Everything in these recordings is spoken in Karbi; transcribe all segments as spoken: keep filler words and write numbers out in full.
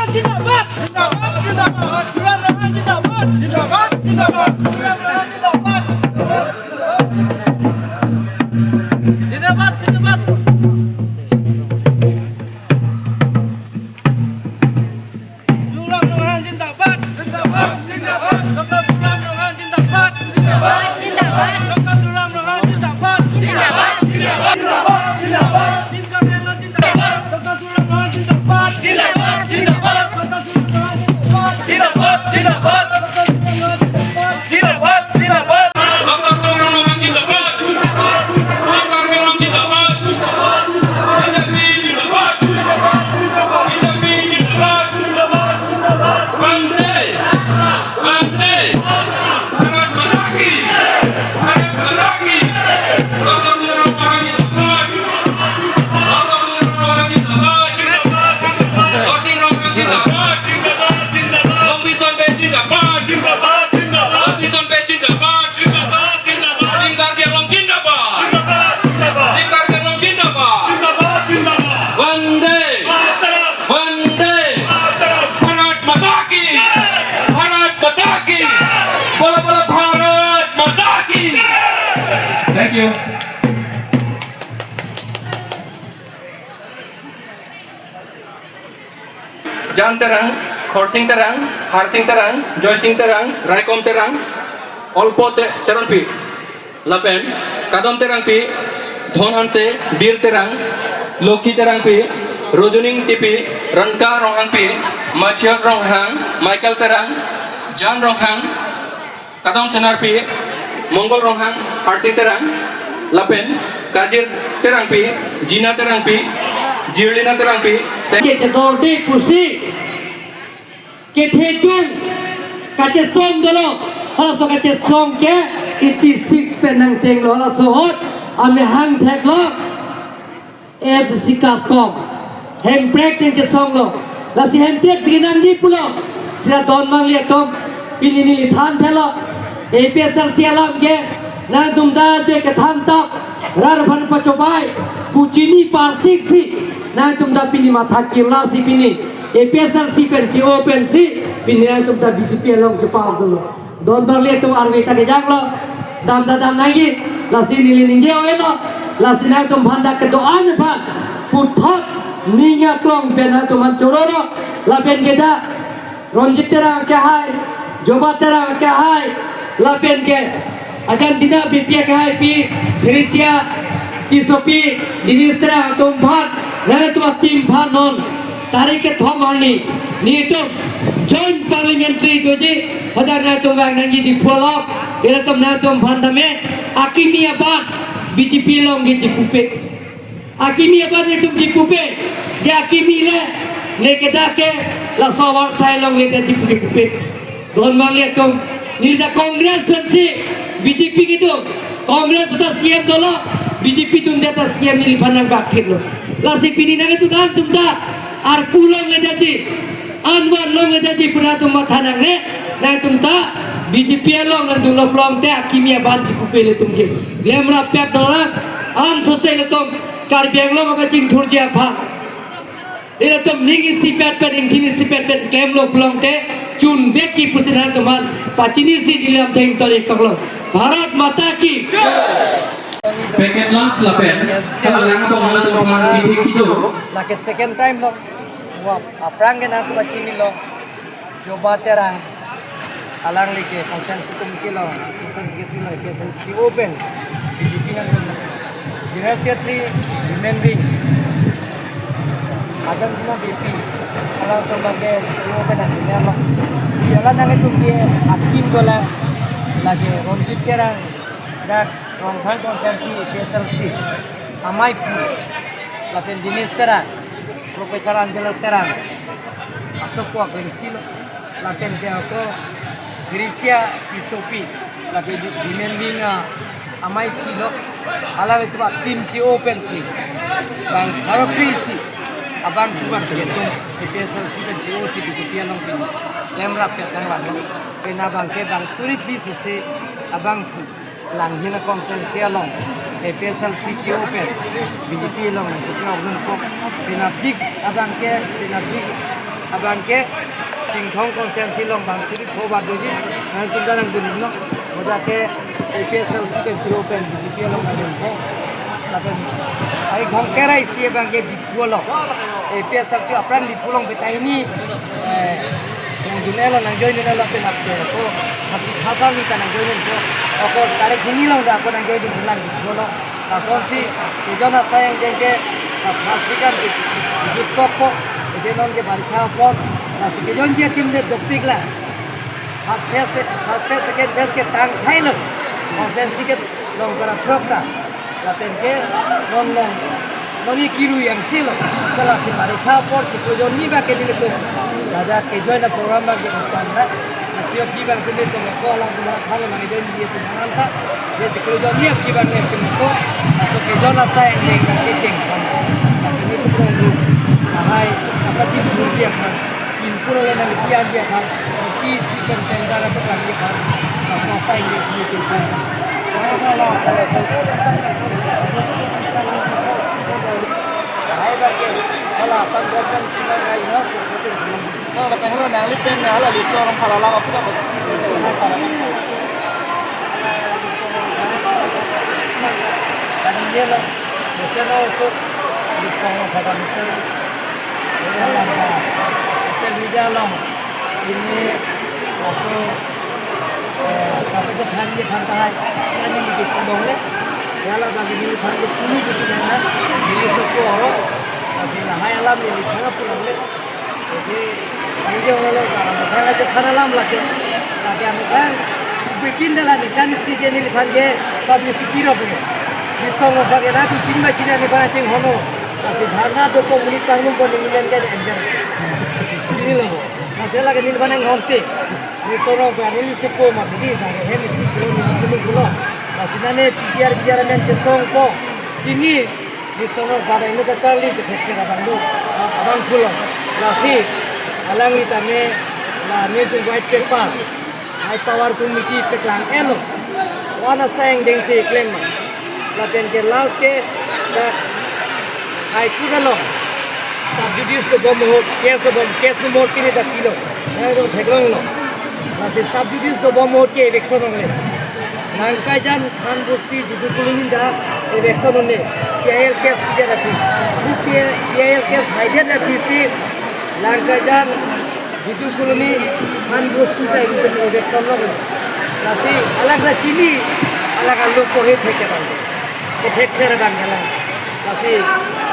Zindabad! Zindabad! Zindabad! Tuliram Ronghang zindabad! Zindabad! Zindabad! Tuliram Ronghang zindabad! Zindabad! Zindabad! Tuliram Ronghang zindabad! Zindabad! Zindabad! Doctor Tuliram Ronghang zindabad! Zindabad! Zindabad! Doctor Tuliram Ronghang zindabad! Zindabad! Zindabad! Zindabad! Doctor Tuliram Ronghang zindabad! Zindabad! Zindabad! Doctor Tuliram Ronghang zindabad! Zindabad! Zindabad! Doctor Tuliram Ronghang zindabad! Zindabad! Zindabad! Doctor Tuliram Ronghang zindabad! Doctor Tuliram Ronghang zindabad! B J P zindabad! B J P zindabad! Vande! Vande! Bharat Mata ki! Bharat Mata ki! Doctor Tuliram Ronghang zindabad! Doctor Tuliram Ronghang zindabad! Doctor Tuliram Ronghang zindabad! Longbison Bey zindabad! Longbison Bey zindabad! Team Karbi Anglong zindabad! Team Karbi Anglong zindabad! Vande! Vande! Bharat Mata ki! Bharat Mata ki! Bola bola Bharat Mata ki! Thank you. Jan Terang, Khorsing Terang, Harsing Terang, Joysing Terang, Raikom Terang, Olpo Te-, Teronpi. Lapen Kadom Terangpi, Dhon Hanse, Bir Terang, Lokhi Terangpi, Rojoning Tipi, Ranka Ronghangpi, Matthias Ronghang, Michael Terang, Jan Ronghang, Kadom Senarpi, Mongol Ronghang, Harsing Terang, lapen Kajir Terangpi, Jina Terangpi, Jirlina Terangpi, Se- Kechedorde pusi. Kethedung kachesong dolo, halaso kachesong ke eighty six pen nangchenglo, halaso ahut amahang theklo, S C Kaskom, Hemprek nangchesonglo, lasi Hemprek si nangji pulo, sira don mangli atum, pini neli thanthelo, A P H L C alam ke, nangtum ta je kethan tap, rat aphan pachobei, kuchini parsik si, nangtum ta pini matha kirla si pini, A P H L C pen che-o pensi, pini nangtum ta B J P along chepar dolo. Don mangli atum arve ta kejanglo, dam ta dam nangji, lasi neli ningje oilo, lasi nangtum aphan dak kedo-an aphan, puthot ning aklong pen nangtum aphan chorolo, lapen ke dak, Ronjit Terang kehai, Joba Terang kehai, lapen ke Argentina B P kehai pi, Theresia Tissopi, Dinesh Terang atum aphan, nangtum a-team aphan non tarik kethom arni, netum joint parliamentary doji, hadak nangtum vang nangji Diphu along, ilitum nangtum aphan tame akimi aban B J P along ke chipupe. Akimi aban netum chipupe, je akimi le, ne ke dak ke, laso avarsai along le ta chipuke pupe. Don mangli atum, neli ta Congress pensi, B J P kitu, Congress ta C M dolo, B J P atum ta C M neliphan nangbak phitlo. Lasi pini nangtum ta, nangtum ta, arpu along le ta chi, anvan along le ta chi, pura atum matha nangne, nangtum ta, B J P along nangdunlo pulote, akimi aban chipupe ilitum ke. Klem rapet dora, an sose ilitum, Karbi Anglong aphan chingthurji aphan. Ilitum ning isipet pet, ingthin isipet pet klemlo pulote, chunvekji pusi nangtum aphan pachinisi neli lam thengthor ik koklo. Bharat Mata ki. Packet lunch lapen, kalang abang nangtum aphan kithi kido. Lake second time lo. Wa, aphrang ke nangtum pachinilo. Joba Terang, alangli ke constituency committee along, assistant secretary along, ke C O pen, B J P nangtum, general secretary, women wing, Argentina B P, alangtum abang ke C O pen nangtum lo. Di alang nangtum ke a-team dolang, lake Ronjit Terang, dak Rongphang constituency, A P H L C, amei aphi, lapen Dinesh Terang, Professor Angelus Terang, asok ko agensi lo, lapen ke ako Theresia Tissopi, lapen di women wing a-amei aphi lo, hala ilitum a-team C O pensi, bang pharo phli isi, abang kubang si ilitum, A P H L C pen C O si B J P along pen, klem rapet nangvanglo, pen abang ke bang suri phli sose, abang phu. Langhin a-constituency along, A P H L C C O pen, B J P along, nangkepi arum ko, penapik abang ke, penapik Abang ke Chinthong constituency along bang suri pho bar doji, nangtum ta nangdun-iknon. Hadak ke A P H L C pen chiro pen B J P along nangdun-iknon. Lapen ai Thongker isi abang ke Diphu along, A P H L C apran Diphu along petahini, eh, nangdun-iknon, nangjoin-iknon lapen ap ke ko hati phasang ni ta nangjoin-iknon ko. Ako tarik hini along ta ako nangjoin-iknon lang Diphu along. Lasonsi kejon asai angdeng ke, ah, first week an ke jut kokpo, ede non ke barikha apor, lasi kejonji atim det dopik la. First phase, first phase, second phase ke tangthailo. Constituency kelong para throk ta. Lapen ke non long, non ye kiru yang silo. Lasi barikha apor ke kejonji abang ke nelitum, ladak kejoin a-program abang ke utang na. Lasi aphi abang si nelitum ko alangtum arat halo nangjoin-ikji atum aphan ta. Ye chiklo jon ye aphi abang nelitum ko. Laso kejon asai angdeng abang ke cheng pon. Nelitum rong ru. Lahai apa tim ru dia kan. Pinpur le nang kian dia kan. Isi isi pen tender apa kan dia kan. Laso asai angdeng si nelitum ko. Lahai abang ke. Hala Assam government kilang ai na so so. Sir, lapen helo nangli pen hala Litso Rongphar alam aphuthak. Kami ye lo, mesen also Litso Rongphar mesen. Ini alam ka, social media along. Ini also, eh, kami ke than ye than tahai. Ini di tulong le. Hala bagi ini than ye tulu bisi nana. Ini soko oro. Masih lahai alam ini than pulang le. Oke, ini dia orang lo, kalau misalnya aja than alam lagi, lagi anu kan, bikin dah lah nih kan si ke neliphan ke publicity ro punya. Di song lo pakai na tu cing ba cing ni bana cing hono. Masih dharna do ko muni panggung ko ni men kan enter. Ini lo, masih lagi neliphan yang honte. Di song lo pakai ni si ko mati di, pakai hem si kilo ni kilo kilo. Masih nane P T R P T R men ke song ko. Cini Litso Rongphar inu kacharli kethekser abang do, abang pulo. Lasi alangli tame la nelitum white paper, high power committee peklang-etlo. Wana asai angdeng si klem ma. Lapen ke last ke dak High Court along sub judice dobom ahut, case dobom, case number pini dak pilo. Nangtum theklonglo. Lasi sub judice dobom ahut ke eviction longle. Langkaijan Khan Bosti Jidu Colony ta eviction longle. P I L case pidet aphi. Bu P I L case haidet aphi si Langkaijan Jidu Colony Khan Bosti ta eviction longle. Lasi alangli chini, alang alo kohe thek abang. Kethekser abang alang. Lasi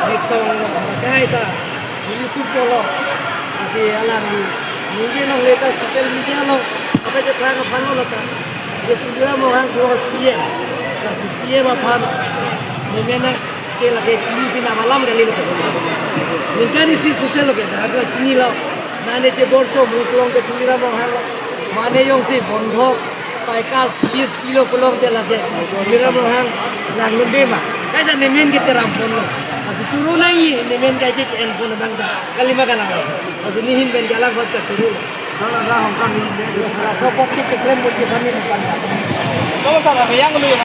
Litso Rongphar kaita. Ini supo lo. Lasi alangli. Ningje longle ta social media along. Apa je thang aphan lo ta. Ye Tuliram Ronghang ko C M. Lasi C M aphan. Nemen ke lake kini pina malam kali lo. Ningkan isi social lo ke. Dak chinilo. Nane je bor chom ru kelong ke Tuliram Ronghang lo. Mane jongsi bondhok. Pai kas bis kilo kelong te lake. Tuliram Ronghang nang lunde ma. Kaita nemen ke teram ponlo. Lasi choro nangji nemen kaike ke-en pon abang ta. Kali ma kalang. Lasi nehin pen kalang hot ta choro. Dala da hong kami. Laso apot ke keklem moji kami bukan. Kalau salah yang lu yang